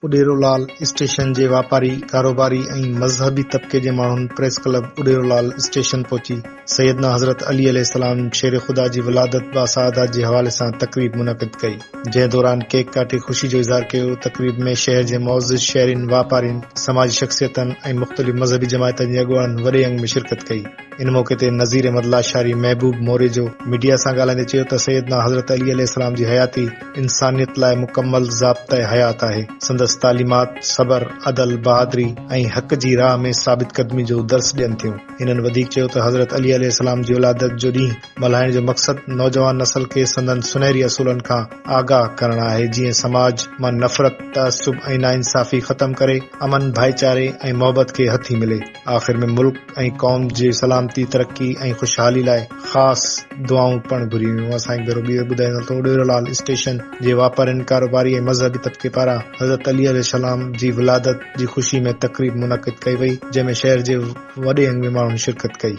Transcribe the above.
اڏيرو لال station جي واپاري، ڪاروباري ۽ مذهبي طبقي جي ماڻهن press club Udero Lal station پهچي سيدنا حضرت علي عليه السلام شير خدا جي ولادت باسعادت جي حوالي سان تقريب منعقد ڪئي جنهن دوران ڪيڪ ڪاٽي خوشي جو اظهار ڪيو تقريب ۾ شهر جي معزز شهرين، واپارين، سماجي شخصيتن ۽ مختلف مذهبي جماعتن جي اڳواڻن وڏي انگ ۾ شرڪت ڪئي ان موقعي تي نذير احمد لاشاري، محبوب موريجو ميڊيا سان ڳالهائيندي چيو ته سيدنا حضرت علي عليه السلام جي حياتي انسانيت لاء مڪمل ضابطه حيات آهي. سندس تعليمات صبر، عدل، بهادري ۽ حق جي راهه ۾ ثابت قدمي جو درس ڏين ٿيون. هنن وڌيڪ چيو ته حضرت علي عليه السلام جي ولادت جو ڏينهن ملهائڻ جو مقصد نوجوان نسل کي سندن سنهري اصولن کان آگاهه ڪرڻ آهي جيئن سماج مان نفرت، تعصب ۽ ناانصافي ختم ڪري امن، ڀائيچاري ۽ محبت کي هٿي ملي. آخر ۾ ملڪ ۽ قوم جي سلامتي، ترقي ۽ خوشحالي لاء خاص دعائون پڻ گهريون ويون. اسان هڪ ڀيرو ٻيهر ٻڌائيندا ته اڏيرو لال اسٽيشن جي واپارين، ڪاروباري ۽ مذهبي طبقي پاران حضرت علي عليه السلام جي ولادت جي خوشي ۾ تقريب منعقد ڪئي وئي، جنهن ۾ شهر جي وڏي انگ ۾ ماڻهن شرڪت ڪئي.